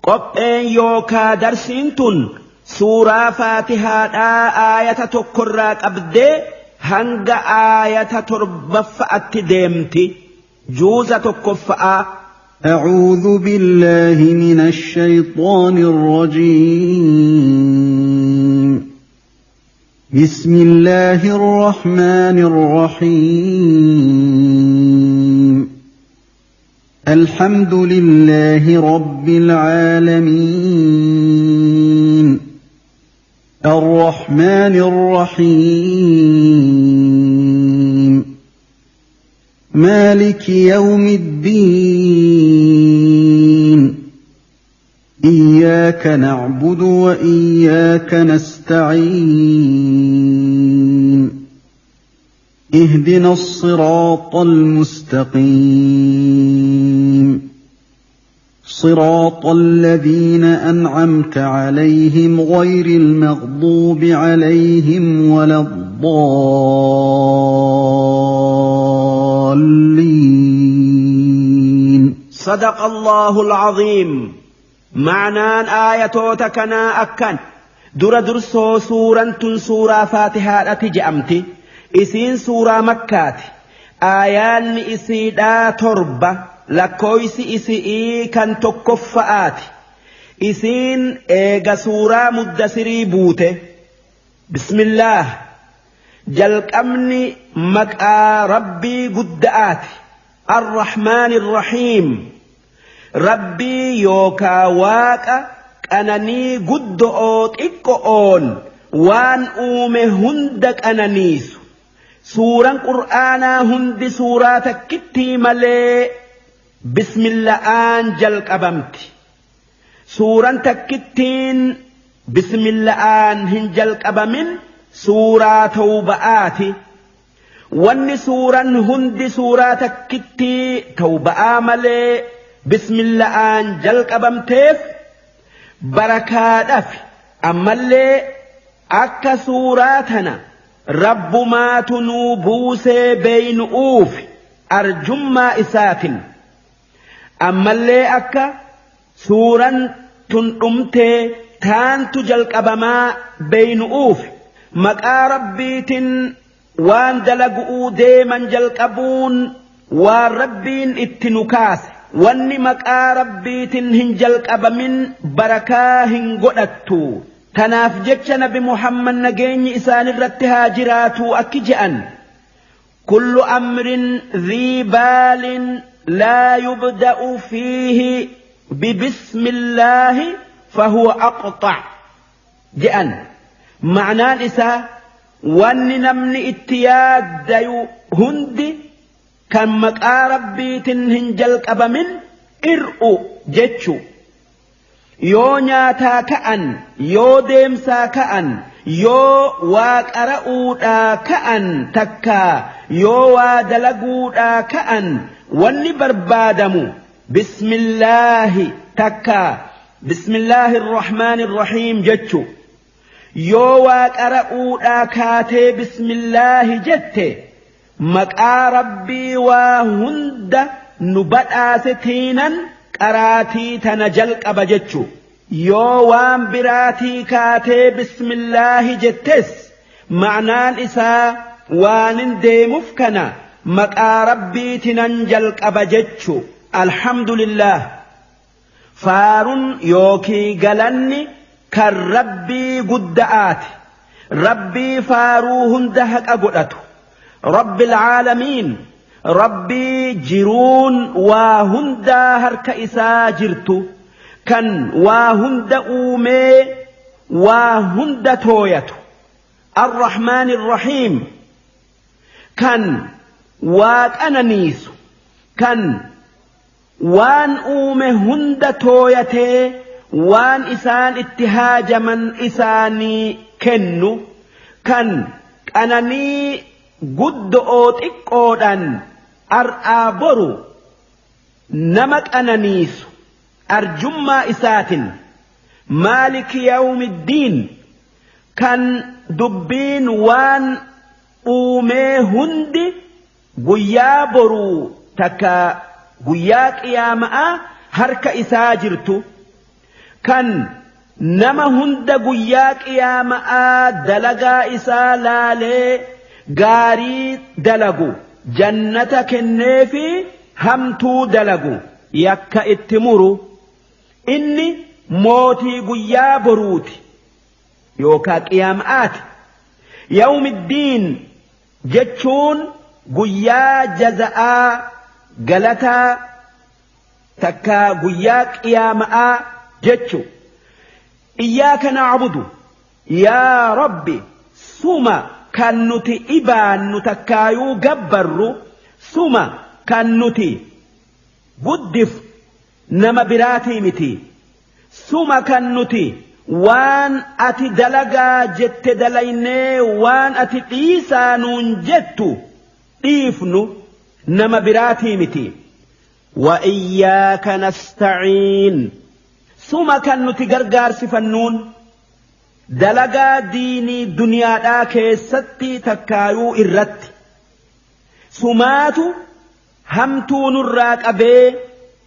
Qopheen yookaa darsiin tun suuraa Faatihaadhaa aayata tokkorraa qabdee hanga aayata torbaffa'atti deemti. Juuza tokkoffa'aa. أعوذ بالله من الشيطان الرجيم. بسم الله الرحمن الرحيم. الحمد لله رب العالمين. الرحمن الرحيم. مالك يوم الدين. إياك نعبد وإياك نستعين. اهدنا الصراط المستقيم. صراط الذين أنعمت عليهم غير المغضوب عليهم ولا الضالين. صدق الله العظيم. Ma'anaan aayatoota kanaa akkan dura dursoo suuraan tun suuraa Faatihaadhati je'amti. Isiin suuraa Makkaati. Aayaanni isiidhaa 7, lakkooysi isi'ii kan tokkoffa'aati. Isiin eega suuraa Muddasirii buute. Bismillaah, jalqabni maqaa Rabbii gudda'aati. Arrahmaan Irrahiim, Rabbii yookaa Waaqa qananii guddo'oo xiqqo'oon waan uume hunda qananiisu. Suuraan Qur'aanaa hundi suuraa takkittii malee bismilla'aan jalqabamti. Suuraan takkittiin bismilla'aan hin jalqabamin suuraa Tawba'aati. Wanni suuraan hundi suuraa takkittii Tawba'aa malee bismilla'aan jalqabamteef barakaadhaaf, ammallee akka suuraa tana Rabbumaatu nuu buusee beeynu'uuf arjummaa isaatin, ammallee akka suuraan tun dhumtee taantu jalqabamaa beeynu'uuf. Maqaa Rabbiitin waan dalagu'uu deeman jalqabuun waan Rabbiin itti nu kaase. Wanni maqaa Rabbiitin hin jalqabamin barakaa hin godhattu. Tanaaf jecha Nabi Muhammad, nageenyi isaanirratti haa jiraatu, akki je'an: كل أمر ذي بال لا يبدأ فيه ببسم الله فهو أقطع je'an. Ma'anaan isaa wanni namni itti yaaddayu hundi kan maqaa Rabbiitiin hin jalqabamin ir'u jechu. Yoo nyaataa ka'an, yoo deemsaa ka'an, yoo waa qara'uudhaa ka'an, takkaa yoo waa dalaguudhaa ka'an, wanni barbaadamu bismillaahi takkaa bismillaahi irrahmaani irrahiim jechu. Yoo waa qara'uudhaa kaatee bismillaahi jette, maqaa Rabbii waa hunda nu badhaase tiinan qaraatii tana jalqaba jechu. Yoo waan biraatii kaatee bismillaahi jettes, ma'naan isaa waanin deemuuf kana maqaa Rabbiitinan jalqaba jechu. Alhamdulillah, faarun yookii galanni kan Rabbii gudda'aati, Rabbii faaruu hunda haqa godhatu, Rabbil caalamiin, Rabbii jiruun waa hundaa harka isaa jirtu, kan waa hunda uumee waa hunda tooyatu, Arrahmaan Irrahiim, kan waa qananiisu, kan waan uume hunda tooyatee waan isaan itti haajaman isaanii kennu, kan qananii guddo'oo xiqqoodhaan ar'aa boru nama qananiisu arjummaa isaatin, maaliki yawmiddiin, kan dubbiin waan uumee hundi guyyaa boruu takka guyyaa qiyaama'aa harka isaa jirtu. Kan nama hunda guyyaa qiyaama'aa dalagaa isaa laalee gaarii dalagu jannata kenneefi hamtuu dalagu yakka itti muru. Inni mootii guyyaa boruuti yookaa qiyaama'aati. Yawmiddiin jechuun guyyaa jaza'aa galataa takkaa guyyaa qiyaama'aa jechu. Iyyaaka na'budu yaa Rabbi, suma kan nuti ibaannu takkaayuu gabbarru, suma kan nuti guddif nama biraatii miti, suma kan nuti waan ati dalagaa jette dalaynee waan ati dhiisaa nuun jettu dhiifnu nama biraatii miti. Wa iyyaaka nasta'iin, suma kan nuti gargaarsifannuun dalagaa diinii duniyaadhaa keessatti takkaayuu irratti, sumaatu hamtuu nurraa qabee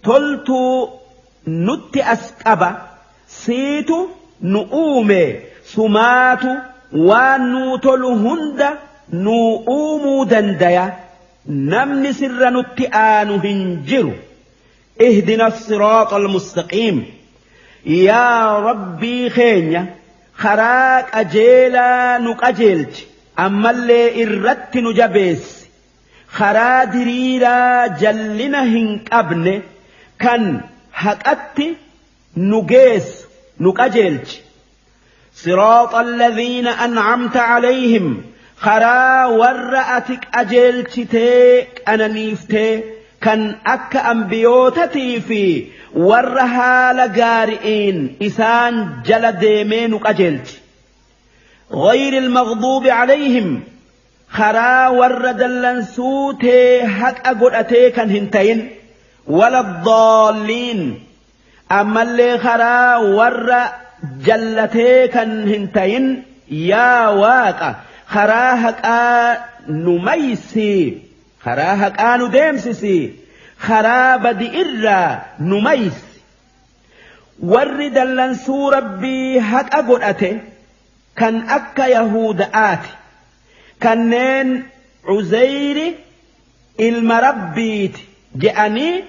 toltuu nutti as qaba, siitu nu uume, sumaatu waan nuu tolu hunda nuu uumuu dandaya, namni sirra nutti aanu hin jiru. Ihdina siraaxa almustaqiim, yaa Rabbii keenya karaa qajeelaa nu qajeelchi, ammallee irratti nu jabeessi, karaa diriiraa jallina hin qabne kan haqatti nu geessu nu qajeelchi. Siraaxa alladhiina an'amta calayhim, karaa warra ati qajeelchitee qananiiftee kan akka ambiyootatii fi warra haala gaari'iin isaan jala deemee nu qajeelchi. غير المغضوب عليهم، karaa warra dallansuutee haqa godhatee kan hin ta'in, ولا الضالين, ammallee karaa warra jallatee kan hin ta'in. Yaa Waaqa, karaa haqaa nu maysi, karaa haqaa nu deemsisi, karaa badi irraa nu maysi. Warri dallansuu Rabbii haqa godhate kan akka Yahuda'aati, kanneen Cuzeyri ilma Rabbiiti je'anii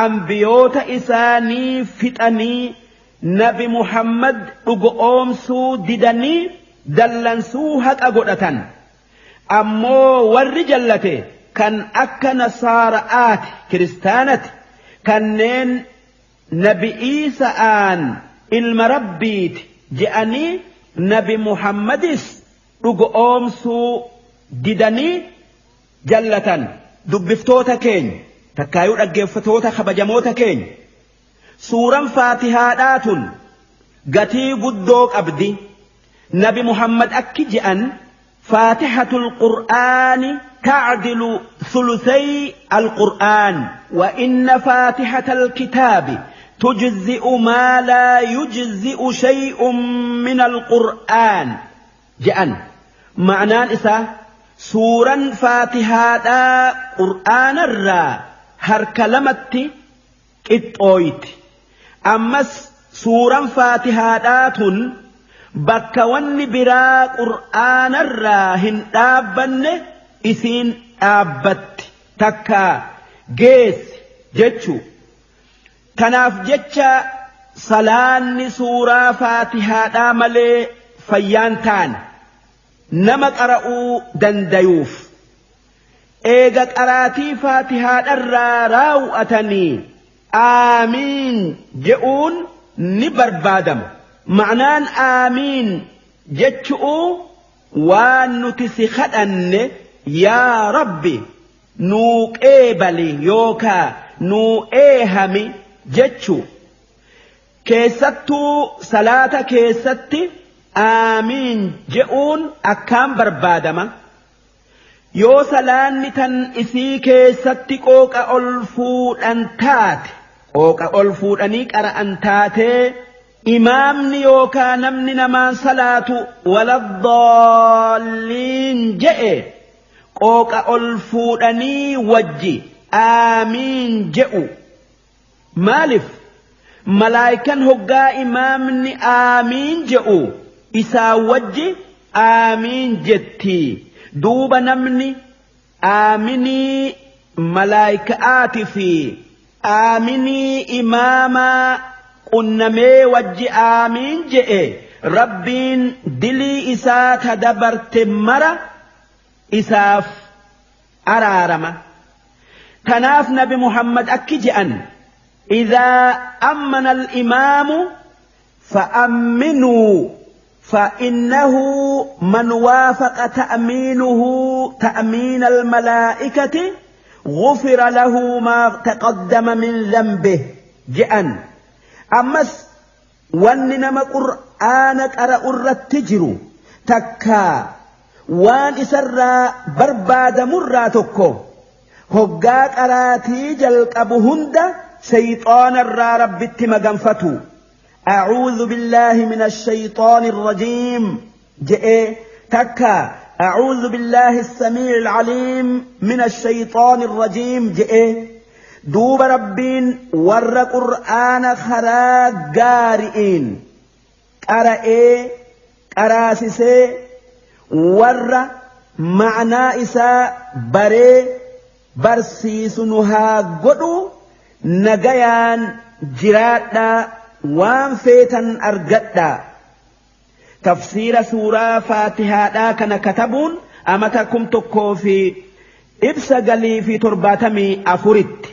ambiyoota isaanii fixanii Nabi Muhammad dhugoomsuu didanii dallansuu haqa godhatan. Ammoo warri jallate kan akka Nasaara'aati, kiristaanati, kanneen Nabi Iisa'aan ilma Rabbiiti je'anii Nabi Muhammadis dhugoomsuu didanii jallatan. Dubbiftoota keenya takkaayuu dhaggeeffatoota kabajamoota keenya, suuraan Faatihaadhaa tun gatii guddoo qabdi. Nabi Muhammad akki je'an: فاتحة القرآن تعدل ثلثي القرآن، وإن فاتحة الكتاب تجزئ ما لا يجزئ شيء من القرآن je'an. Ma'naan isaa suuraan Faatihaadhaa Qur'aanarraa harka lamatti qixxooyti. Ammas suuraan Faatihaadhaa tun bakka wanni biraa Qur'aanarraa hin dhaabbanne isiin dhaabbatti takka geessi jechuu. Kanaaf jecha salaanni suuraa Faatihaadhaa malee fayyaan taane nama qara'uu dandayuuf. Eega qaraatii Faatihaadharraa raawwatanii aamiin je'uun ni barbaadama. Ma'naan aamiin jechu'uu waan nuti si kadhanne yaa Rabbi nuu qeebali yookaa nuu eehami jechuu. Keessattuu salaata keessatti aamiin je'uun akkaan barbaadama. Yoo salaanni tan isii keessatti qooqa ol fuudhan taate, qooqa ol fuudhanii qara'an taatee, imaamni yookaa namni namaan salaatu waladdoolliin je'e, qooqa ol fuudhanii wajji aamiin je'u. Maaliif? Malaayikan hoggaa imaamni aamiin je'u isaa wajji aamiin jetti. Duuba namni aaminii malaayika'aati fi aaminii imaamaa qunnamee wajji aamiin je'e Rabbiin dilii isaa ta dabarte mara isaaf araarama. Kanaaf Nabi Muhammad akki je'an: إذا أمن الإمام فأمنوا، فإنه من وافق تأمينه تأمين الملائكة غفر له ما تقدم من ذنبه je'an. Ammas wanni nama Qur'aana qara'u irratti jiru takkaa waan isarraa barbaadamurraa tokko, hoggaa qaraatii jalqabu hunda shayxaanarraa Rabbitti maganfatu. أعوذ بالله من الشيطان الرجيم je'ee, takka أعوذ بالله السميع العليم من الشيطان الرجيم je'ee. Duuba Rabbiin warra Qur'aana karaa gaari'iin qara'ee qaraasisee, warra ma'naa isaa baree barsiisu nu haa godhu. Nagayaan jiraadhaa, waan feetan argadhaa. Tafsiira suuraa Faatihaadhaa kana katabuun amata 1974tti.